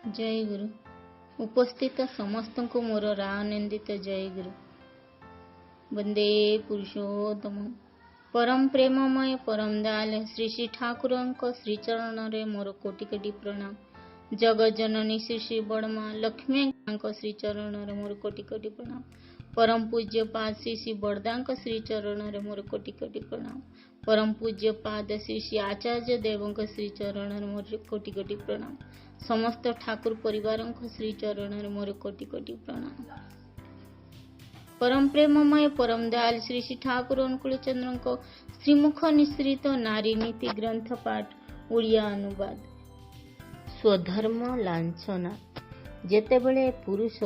ଜୟ ଗୁରୁ। ଉପସ୍ଥିତ ସମସ୍ତଙ୍କୁ ମୋର ରାନନ୍ଦିତ ଜୟ ଗୁରୁ। ବନ୍ଦେ ପୁରୁଷୋତ୍ତମ। ପରମ ପ୍ରେମମୟ ପରମ ଦୟାଲ ଶ୍ରୀ ଶ୍ରୀ ଠାକୁରଙ୍କ ଶ୍ରୀଚରଣରେ ମୋର କୋଟି କୋଟି ପ୍ରଣାମ। ଜଗତ ଜନନୀ ଶ୍ରୀ ଶ୍ରୀ ବଡ଼ମା ଲକ୍ଷ୍ମୀଙ୍କ ଶ୍ରୀଚରଣରେ ମୋର କୋଟି କୋଟି ପ୍ରଣାମ। ପରମ ପୂଜ୍ୟ ପାଦ ଶ୍ରୀ ଶ୍ରୀ ବଡ଼ଦାଙ୍କ ଶ୍ରୀଚରଣରେ ମୋର କୋଟି କୋଟି ପ୍ରଣାମ। ପରମ ପୂଜ୍ୟ ପାଦ ଶ୍ରୀ ଶ୍ରୀ ଆଚାର୍ଯ୍ୟ ଦେବଙ୍କ ଶ୍ରୀଚରଣରେ ମୋର କୋଟି କୋଟି ପ୍ରଣାମ। ସମସ୍ତ ଠାକୁର ପରିବାରଙ୍କ ଶ୍ରୀଚରଣରେ ମୋର କୋଟି କୋଟି ପ୍ରଣାମ। ପରମ ପ୍ରେମମୟ ପରମ ଦୟାଲ ଶ୍ରୀ ଶ୍ରୀ ଠାକୁର ଅନୁକୂଳ ଚନ୍ଦ୍ରଙ୍କ ଶ୍ରୀମୁଖ ନିଃସୃତ ନାରୀ ନୀତି ଗ୍ରନ୍ଥ ପାଠ ଓଡ଼ିଆ ଅନୁବାଦ। ସ୍ୱଧର୍ମ ଲାଞ୍ଛନା। ଯେତେବେଳେ ପୁରୁଷ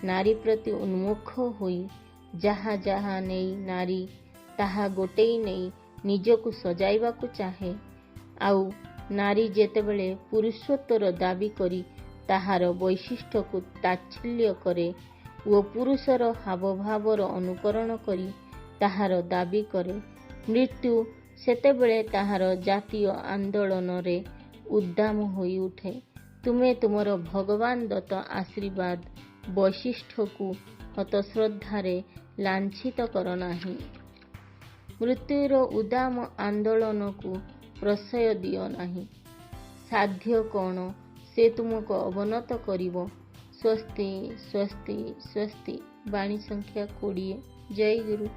ନାରୀ ପ୍ରତି ଉନ୍ମୁଖ ହୋଇ ଯାହା ଯାହା ନେଇ ନାରୀ ତାହା ଗୋଟେଇ ନେଇ ନିଜକୁ ସଜାଇବାକୁ ଚାହେଁ, ଆଉ ନାରୀ ଯେତେବେଳେ ପୁରୁଷତ୍ୱର ଦାବି କରି ତାହାର ବୈଶିଷ୍ଟ୍ୟକୁ ତାଚ୍ଛଲ୍ୟ କରେ ଓ ପୁରୁଷର ହାବଭାବର ଅନୁକରଣ କରି ତାହାର ଦାବି କରେ, ମୃତ୍ୟୁ ସେତେବେଳେ ତାହାର ଜାତୀୟ ଆନ୍ଦୋଳନରେ ଉଦ୍ଦାମ ହୋଇଉଠେ। ତୁମେ ତୁମର ଭଗବାନ ଦତ୍ତ ଆଶୀର୍ବାଦ ବୈଶିଷ୍ଟ୍ୟକୁ ହତଶ୍ରଦ୍ଧାରେ ଲାଞ୍ଛିତ କର ନାହିଁ। ମୃତ୍ୟୁର ଉଦ୍ଦାମ ଆନ୍ଦୋଳନକୁ ପ୍ରଶ୍ରୟ ଦିଅ ନାହିଁ। ସାଧ୍ୟ କ'ଣ ସେ ତୁମକୁ ଅବନତ କରିବ? ସ୍ୱସ୍ତି, ସ୍ୱସ୍ତି, ସ୍ୱସ୍ତି। ବାଣୀ ସଂଖ୍ୟା 20। ଜୟ ଗୁରୁ।